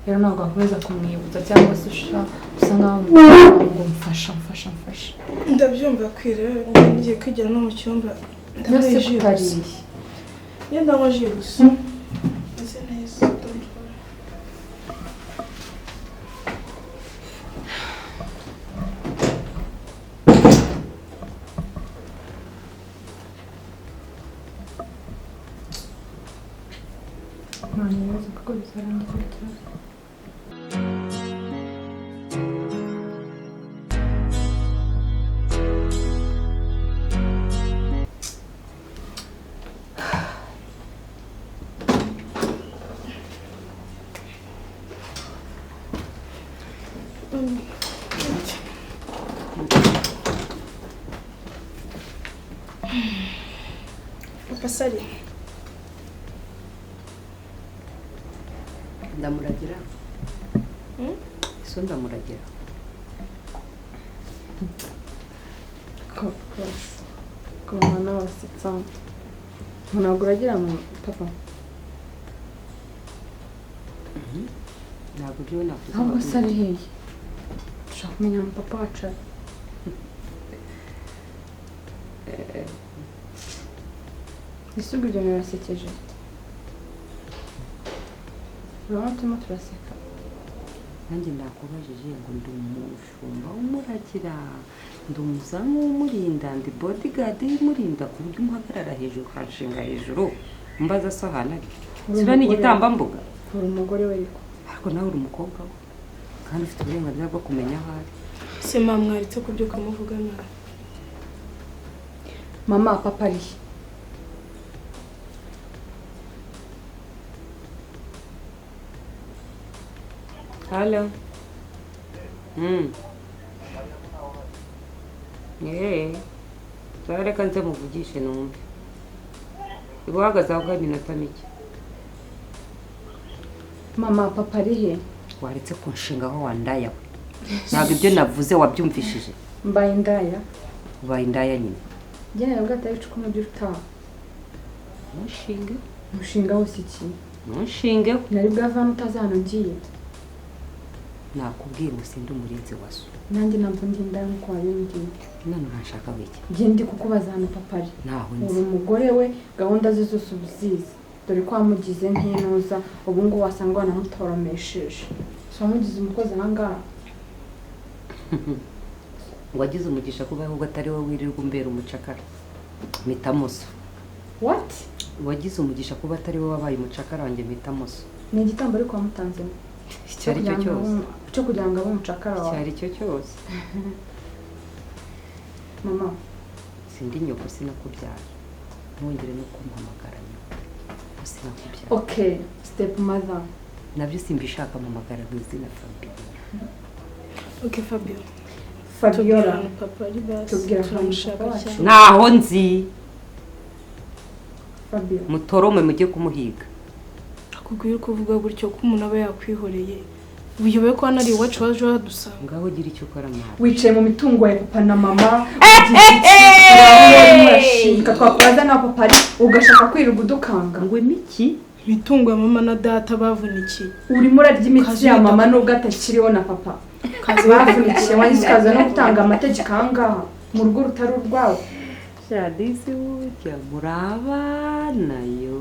Rero ntabwo wakomeza kumwibutsa cyangwa se usa nkaho ngo mfasha mfasha mfasha. Ndabyumva kwira, ngiye kwigira no mu cyumba. Ndetse kutariye. Ngenda nywa ji gusa. Meze neza, don't worry. Nta bibazo kuko bizarangira ikibazo. Papa Sali. Ndamuragira. So ndamuragira. Kumana wasetsa. Ntabwo uragira mu papa. Ntabwo byo navuze. Ahubwo Sali hehe? Dushaka kumenya mu papa wacu. Ese ubwo ibyo birasekeje? Urabona turimo turaseka. Nanjye ndakubajije ngo ndi umushumba w'umuragira, ndi umuzamu w'umurinda, ndi bodyguard y'umurinda, ku buryo umuhagarara hejuru ukanshinga hejuru mbaza so ahantu ari. Sura ni igitambambuga. Uri umugore we ariko. Ariko nawe uri umukobwa we kandi ufite uburenganzira bwo kumenya aho ari. Se mama mwaritse kubyuka muvuga nabi. Mama papa ari. Halo. Reka nze muvugishe numve. Iba uhagaze aho ngaho iminota mike. Mama papa ari he? Waretse kunshinga aho wandaya we. Ntabwo ibyo navuze wabyumvishije. Mbaye indaya. Ubaye indaya nyine. Njye nabwo atari icumu ry'utaha. Ntushinge. Umushinga wose iki? Ntushinge. Nari bwavana utazi ahantu ngiye. Nakubwiye ngo sindi umurinzi wa so. Nanjye ntabwo ndi indaya nk'uko wabimbwiye. None uranshaka wiki? Njye ndi kukubaza ahantu papa ari. Ntaho nzi. Uri umugore we, gahunda ze zose ubuzizi. Dore ko wamugize nk'intuza, ubu ngubu wasanga wanamutoromesheje. So wamugize umukozi aha ngaha. Wagize umugisha kuba ahubwo atari wowe wirirwa umbera umucakara. Mpitamo so. What? Wagize umugisha kuba atari wowe wabaye umucakara wanjye mpitamo so. Ni igitambo ariko wamutanzemo. Icyo ari cyo cyose. Cyo kugira ngo abe umucakara wawe. Icyo ari cyo cyose. Mama, sindi nyoko sinakubyara. Ntongere no kumpamagara nyoko. Sinakubyara. Okay, step mother. Nabyo simbishaka mpamagara mu izina Fabiola. Okay, Fabiola. Fabiola. Papa ari basi. Tubwira turamushaka cyane. Ntaho nzi. Fabiola. Mutorome mujye kumuhiga. Akubwiye uko uvuga gutyo ko umuntu aba yakwihoreye. Uyobewe ko hano ari iwacu waje wadusanga. Ngaho gira icyo ukora mwana. Wicaye mu mitungo ya papa na mama. Urashinga twakubaza na papa ari ugashaka kwirirwa udukanga. Ngo imiki? Imitungo ya mama na data bavunikiye. Urimo urarya imitsi ya mama nubwo atakiriho na papa. Bavunikiye wangize ukaza no gutanga amategeko aha ngaha mu rugo rutari urwawe. Shadisi burya murabana yo.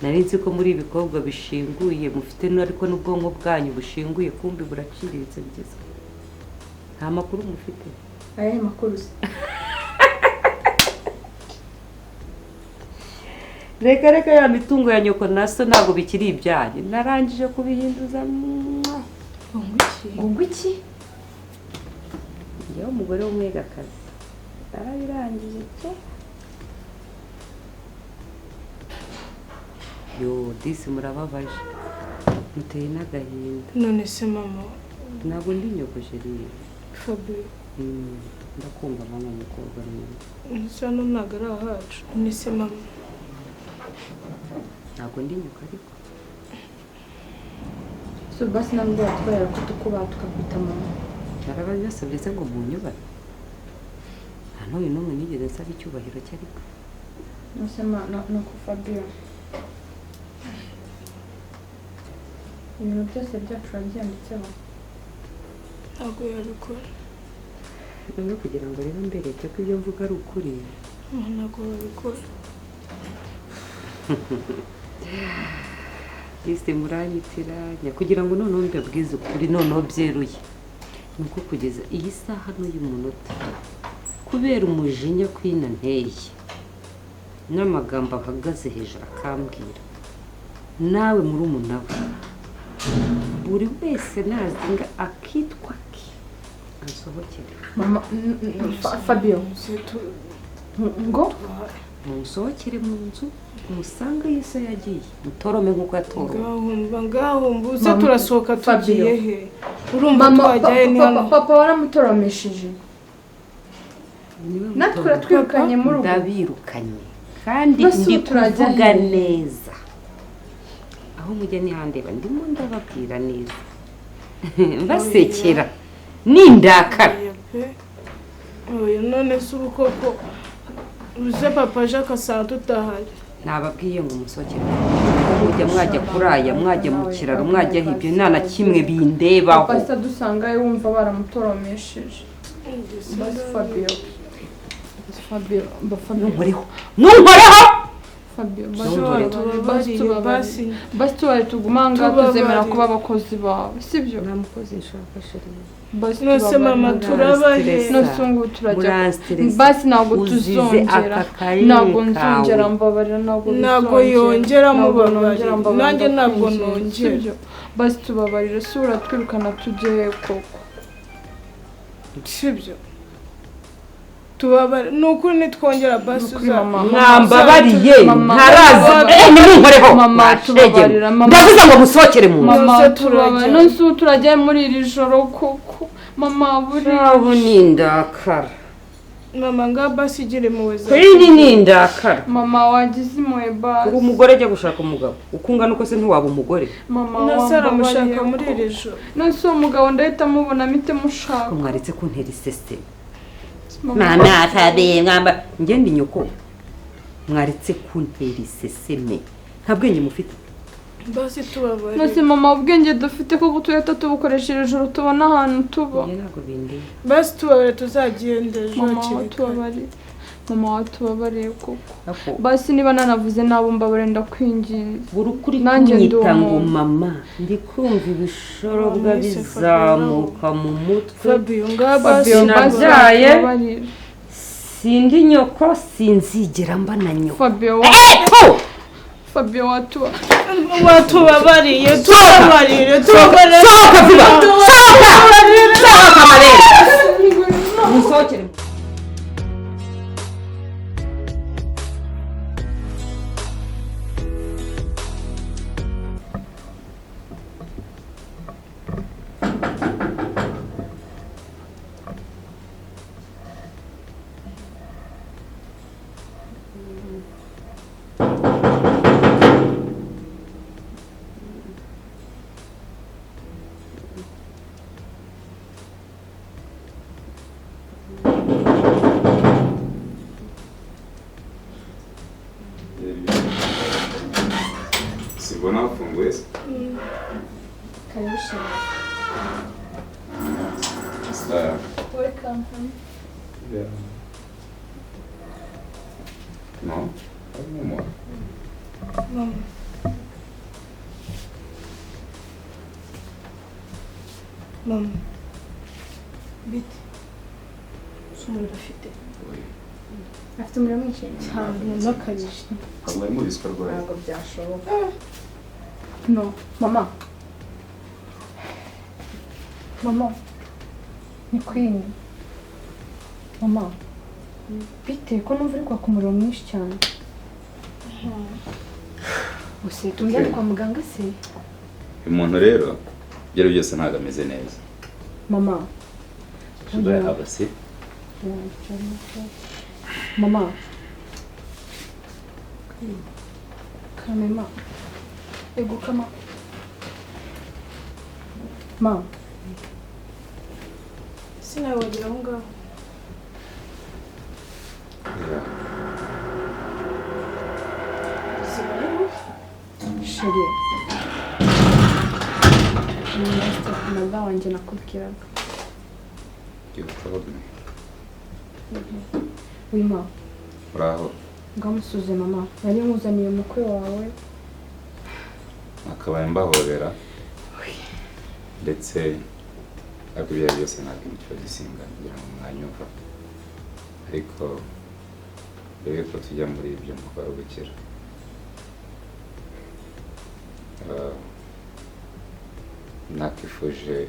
Nari nzi ko muri ibikobwa bishinguye mufite ariko n'ubwonko bwanyu bushinguye kumbi buraciriritse bigeze. Nta makuru mufite. Ayahe makuru se? Reka reka ya mitungo ya nyoko na so ntabwo bikiri ibyanyu. Narangije kubihinduza. Ngo iki? Njyewe umugore w'umwegakazi. Narabirangije cyo. Yo, disi murababaje. Muteye n'agahinda. None se mama, ntabwo ndi nyoko chérie. Fabio. Ndakumva mama mukobwa mwiza. Nse hano ntabwo ari ahacu. None se mama. Ntabwo ndi nyoko ariko. So basi ntabwo watwara ko tukubaha tukakwita mama. Narababasabye se ngo munyubahe. Nta n'uyu n'umwe nigeze nsaba icyubahiro cye ariko. None se ma nuko Fabio. Ibintu byose byacu urabyanditseho. Ntabwo yabikora. Noneho kugira ngo rero mbereke ko ibyo mvuga ari ukuri. Ntabwo babikora. Ese muranyitiranya kugira ngo noneho mbabwize ukuri, noneho byeruye. Ni uko kugeza iyi saha n'uyu munota, kubera umujinya kwina nteye n'amagambo ahagaze hejuru akambwira, nawe murumuna we, buri wese nazinga akitwa ke ansohokere. Mama, Fabio, ngo munsohokere mu nzu, musange Yesu yagiye, mutorome nk'uko yatoromye. Ngahumba ngahumba, uze turasohoka tugiye he? Urumva Mama, twajyaye ni hano. Papa waramutoromesheje. Natwe uratwirukanye mu rugo. Ndabirukanye kandi ndi kuvuga neza. Aho mujya nihandeba ndimo ndababwira neza. Mbasekera nindakara. Oya none se ubu koko uze papa aje akasanga tutahari. Nababwiye ngo musohokere. Mujya mwajya kuraya, mwajya mu kiraro, mwajya ibyo nta na kimwe bindebaho. Papa dusangayo wumva baramutoromesheje. Basi Fabio. Fabio, Fabio. Ntunkoreho. Ntunkoreho. Fabio, basi basi tubaye tugumanga tuzemera kuba abakozi bawe, sibyo? Nta mukozi nshaka chérie. Basi nose mama turabahe. Nose ngo turajya. Basi ntabwo tuzongera. Ntabwo nzongera mbabarira, ntabwo yongera mubabarira. Nanjye ntabwo nongera. Basi tubabarira, si uratwirukana tujye koko. Sibyo? Tubabare nukuri nitwongera basi uza. Mwambabariye ntaraza. Ntunkoreho. Mama tubabarira, mama. Ndavuze ngo musohokere mu nzu. Mama tubabarira. Nose ubu turajya muri iri joro koko. Mama buri abo nindakara. Mama nga basi igire impuhwe zawe. Kuri nindakara. Mama wagize impuhwe basi. Uri umugore ajya gushaka umugabo. Ukungana uko se ntiwaba umugore. Mama nase aramushaka muri iri joro. Nose uwo mugabo ndahita mubona mpite mushaka. Mwaretse kuntera iseseme. Mama Fabio mwamba ngende nyoko. Mwaretse kuntera iseseme. Nta bwenge mufite. Basi tubabarire. Nose mama ubwenge dufite ko gutureta tubukoresheje ijoro tubona ahantu tuba. Ntabwo bindi. Basi tubabarire tuzagenda ejo hakiri kare. Mama watubabariye koko. Basi niba nanavuze nabo mbabarire ndakwinginze. Buri ukuri kunyita ngo mama ndi kumva ibishorobwa bizamuka mu mutwe. Fabio nga basi nabyaye. Sindi nyoko sinzigera mba na nyoko. Fabio. Fabio watubabariye tubabarire tubabarire. Sohoka vuba. Sohoka. Sohoka marere. Musohokere. Simbona hafunguye se? Karibu chérie. Welcome. Yeah. No, harimo. Mama. Mama. Bite. Umuriro ufite. Afite umuriro mwinshi cyane n'akabije. Ntabwo ari mubizi ko arwaye. Ntabwo byashoboka. No, mama. Mama. Ni Queen. Mama. Bite ko numva uri kwaka umuriro mwinshi cyane. Use tumujyane kwa muganga se? Umuntu rero ibyo byose ntabwo ameze neza. Mama. Should I have a seat? Mama. Kamema. Ego kama. Ma. Sinawagira aho ngaho. Chérie. Ni master mother wanjye nakubwiraga. You told me. Wima. Uraho. Ngamusuze mama. Nari nkuzaniye umukwe wawe. Nakabaye mbahobera. Ndetse ariko ibyo byose ntabwo imico gisinga kugira ngo mwanyumva. Ariko mbere yuko tujya muri ibyo mukora gukira. Nakifuje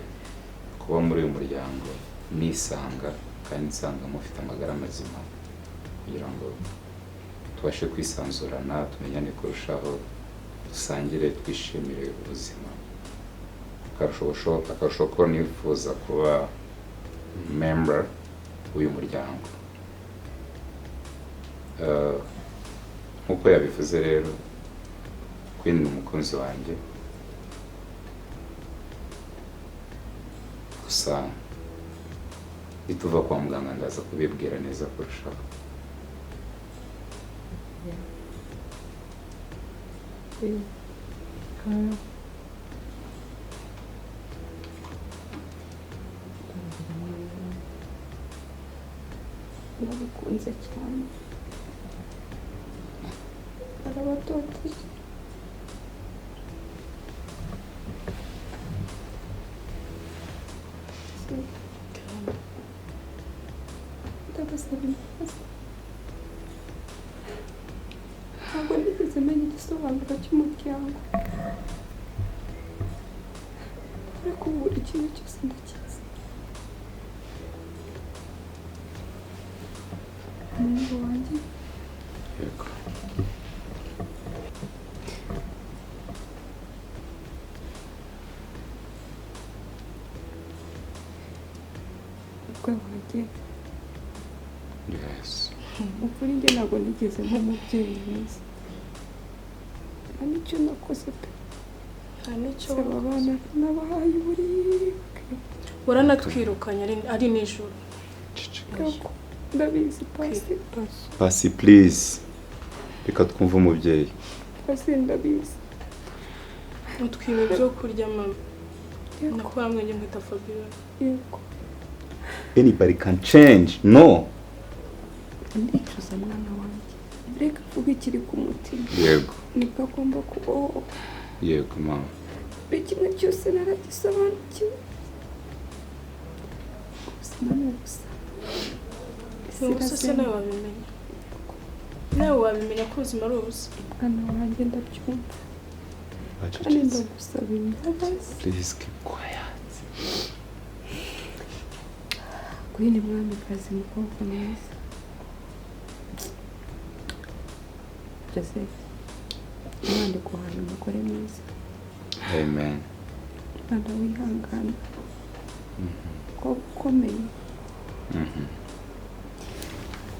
kuba muri uyu muryango nisanga kandi nsanga mufite amagara mazima kugira ngo tubashe kwisanzurana, tumenyane kurushaho, dusangire, twishimire ubuzima. Akarusho ko nifuza kuba member w'uyu muryango. Nk'uko yabivuze rero, Queen ni umukunzi wanjye, gusa nituva kwa muganga ndaza kubibwira neza kurushaho. Nabikunze cyane. Barabatoteje. Ndabasaba imbabazi. Ntabwo nigeze menya igisobanuro cy'umuryango, ariko ubu ikintu cyose ndakizi. Umuhungu wanjye. Yego. Umukwe wanjye. Yes. Ukuri njye ntabwo nigeze nk'umubyeyi mwiza. Nta n'icyo nakoze pe. Nta n'icyo Saba abana nabahaye uburibwe. Waranatwirukanye ari nijoro. Ndabizi Pasi. Pasi please. Reka twumve umubyeyi. Pasi ndabizi. Utwima ibyo kurya mama. Nakora mwenye nkwita Fabiola. Yego. Anybody can change. No. Ndicuza mwana wanjye. Reka mvuge ikiri ku mutima. Yego. Nibwo agomba kubaho. Yego mama. Buri kimwe cyose naragisobanukiwe. Ubuzima ni ubusa. Ubusa se nawe wabimenya. Nawe wabimenya ko ubuzima ari ubusa. Mwana wanjye ndabyumva. Kandi ndagusaba imbabazi. Please keep quiet. Queen mwamikazi mukobwa mwiza. Joseph, Imana iguhaye umugore mwiza. Amen. Imana wihangana. Umukobwa ukomeye.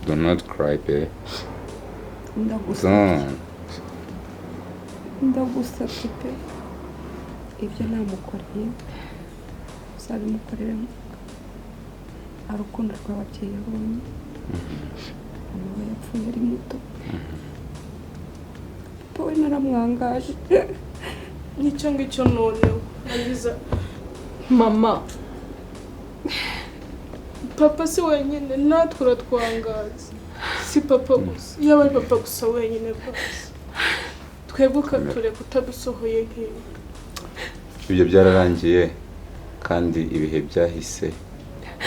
Do not cry, babe. Ndagusabye. Ndagusabye pe. Ibyo namukoreye uzabimukorere urukundo rw'ababyeyi yabonye. Mama we yapfuye ari muto. Papa we naramwangaje. N'icyo ngicyo noneho nagize mama. Papa si wenyine, natwe uratwangaza. Si papa gusa, yaba ari papa gusa wenyine basi. Twebwe ukatureka utadusohoye nk'ibi. Ibyo byararangiye kandi ibihe byahise.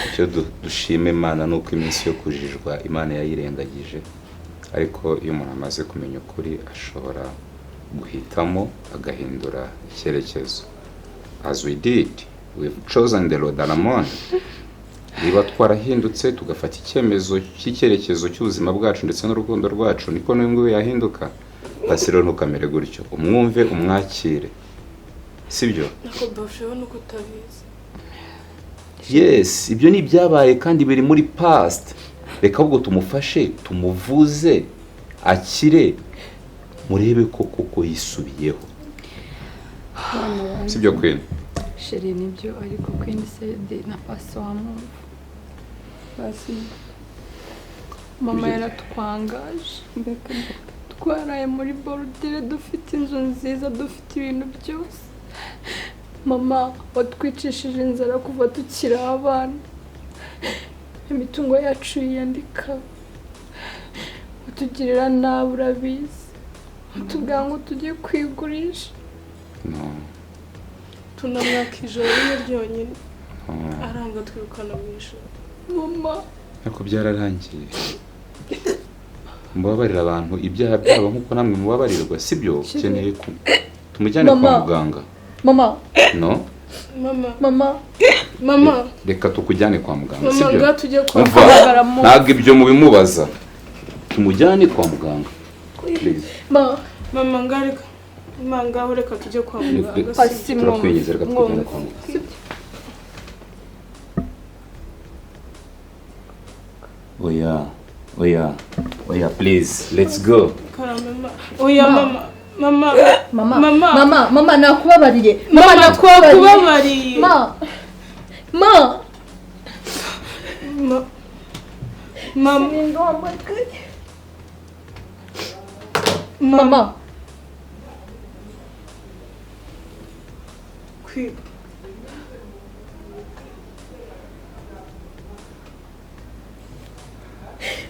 Icyo dushima Imana ni uko iminsi yo kujijwa Imana yayirengagije. Ariko iyo umuntu amaze kumenya ukuri ashobora guhitamo agahindura icyerekezo. As we did, we've chosen the Lord Alamon. Niba twarahindutse tugafata icyemezo cy'icyerekezo cy'ubuzima bwacu ndetse n'urukundo rwacu, niko n'uyu nguyu yahinduka. Pasi rero ntukamere gutyo, umwumve umwakire, sibyo? Nako bafeho nuko utabizi. Yes, ibyo ni ibyabaye kandi biri muri past. Reka ahubwo tumufashe, tumuvuze, akire, murebe ko koko yisubiyeho. Sibyo Queen? Sheri nibyo, ariko Queen said na Pasi wamwumva. Pasi mama yaratwangaje. Mbega twaraye muri borudire, dufite inzu nziza, dufite ibintu byose. Mama watwicishije inzara kuva tukiri abana, imitungo yacu yiyandika, utugirira nabi urabizi, utubwira ngo tujye kwigurisha. No. Tunamwaka ijoro rimwe ryonyine aranga twirukana mu ijoro. Mama ariko byararangiye. Mubabarira abantu ibyaha byabo nkuko namwe mubabarirwa, sibyo? Ukeneye ko tumujyane kwa muganga. Mama. No. Mama. Mama. Mama. Reka tukujyane kwa muganga, Mama, sibyo? Mama, tujye kwa muganga. Ntabwo ibyo mubimubaza. Tumujyane kwa muganga. Please. Ma. Mama ngareka. Mama ngaho reka tujye kwa muganga. Turakwinginze reka tukujyane kwa muganga. Oya. Oya. Oya, please. Let's go. Mama. Oya mama. Mama. Mama. Mama. Mama, mama nakubabariye. Mama nakubabariye. Ma. Ma. Ma. Mama. Mama. Kwi.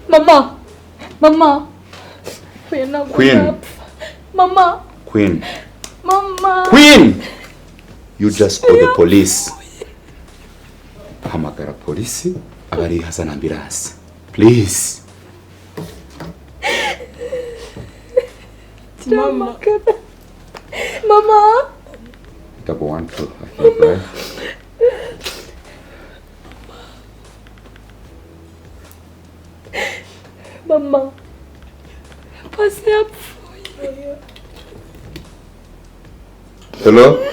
Mama. Mama. Queen. Mama. Queen. Mama. Queen. You just call the police. Hamagara polisi abari hazana ambulance. Please. Mama. Mama. 112, I think, right? Mama. Pasi yapfuye. Hello?